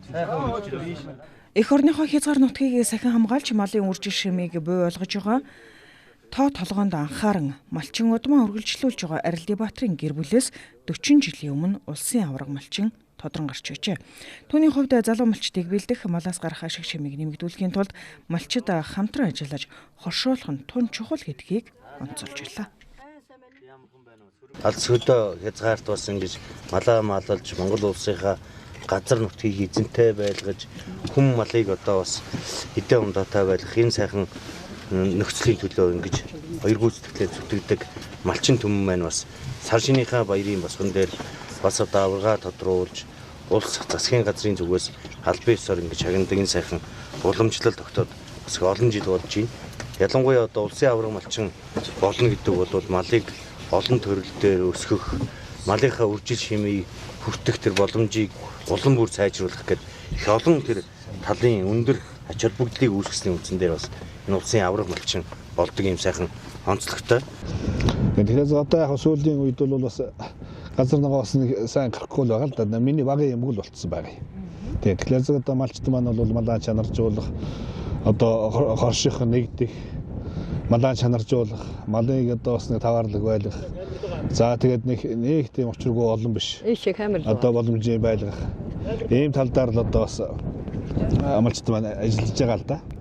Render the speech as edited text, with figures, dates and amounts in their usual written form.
Эх орныхоо хязгаар нутгийг сахин хамгаалж малын үржил шимийг буй болгож байгаа тоо толгоонд анхааран малчин удмаа үргэлжлүүлж байгаа Арилди Баатрын гэр бүлээс 40 жилийн өмнө улсын аварга малчин тодрон гарч байжээ. Түүний хувьд залуу малчдыг бэлдэх, малаас гарах ашиг шимийг нэмэгдүүлэхийн тулд малчид хамтран ажиллаж хоршуулах нь тун чухал гэдгийг онцолж байлаа. Алс хөдөө хязгаарт бас ингэж малаа малалж Монгол улсынхаа газар нутгийг эзэнтэй байлгаж хүм малыг одоо бас хэдэн ундаатай байлгах энэ сайхан нөхцөлийн төлөө ингэж хоёр гүйцэтгэлээр зүтгэдэг малчин түмэн маань бас сар шинийхаа баярын босгон дээр бас одоо аварга тодруулж улс засгийн газрын зүгээс албан ёсоор ингэж хагнадаг энэ сайхан уламжлал тогтоод бас их олон жил болж байна. Ялангуяа одоо улсын аварга малчин болно гэдэг бол малыг олон төрөл дээр өсгөх, малынхаа үржил шимийг хүртэх тэр боломжийг улам бүр сайжруулах гээд их олон тэр талын өндөр ач холбогдлыг үүсгэсний үндсэн дээр бас энэ улсын аварга малчин болдог юм сайхан онцлогтой. Тэгэхээр одоо яг сүүлийн үед бол бас газар ногоо бас нэг сайн гарахгүй л байгаа л да. Миний багын юм л болцсон байгаа юм. Тийм, тэгэхээр одоо малчд маань бол малаа чанаржуулах, одоо хорших нэгдэх, малаа чанаржуулах, малыг одоо бас нэг таваарлаг байлгах. За тэгээд нэг тийм учиргүй олон биш. Одоо боломжийн байлгах. Ийм тал дээр л одоо бас малчд маань ажиллаж байгаа л да.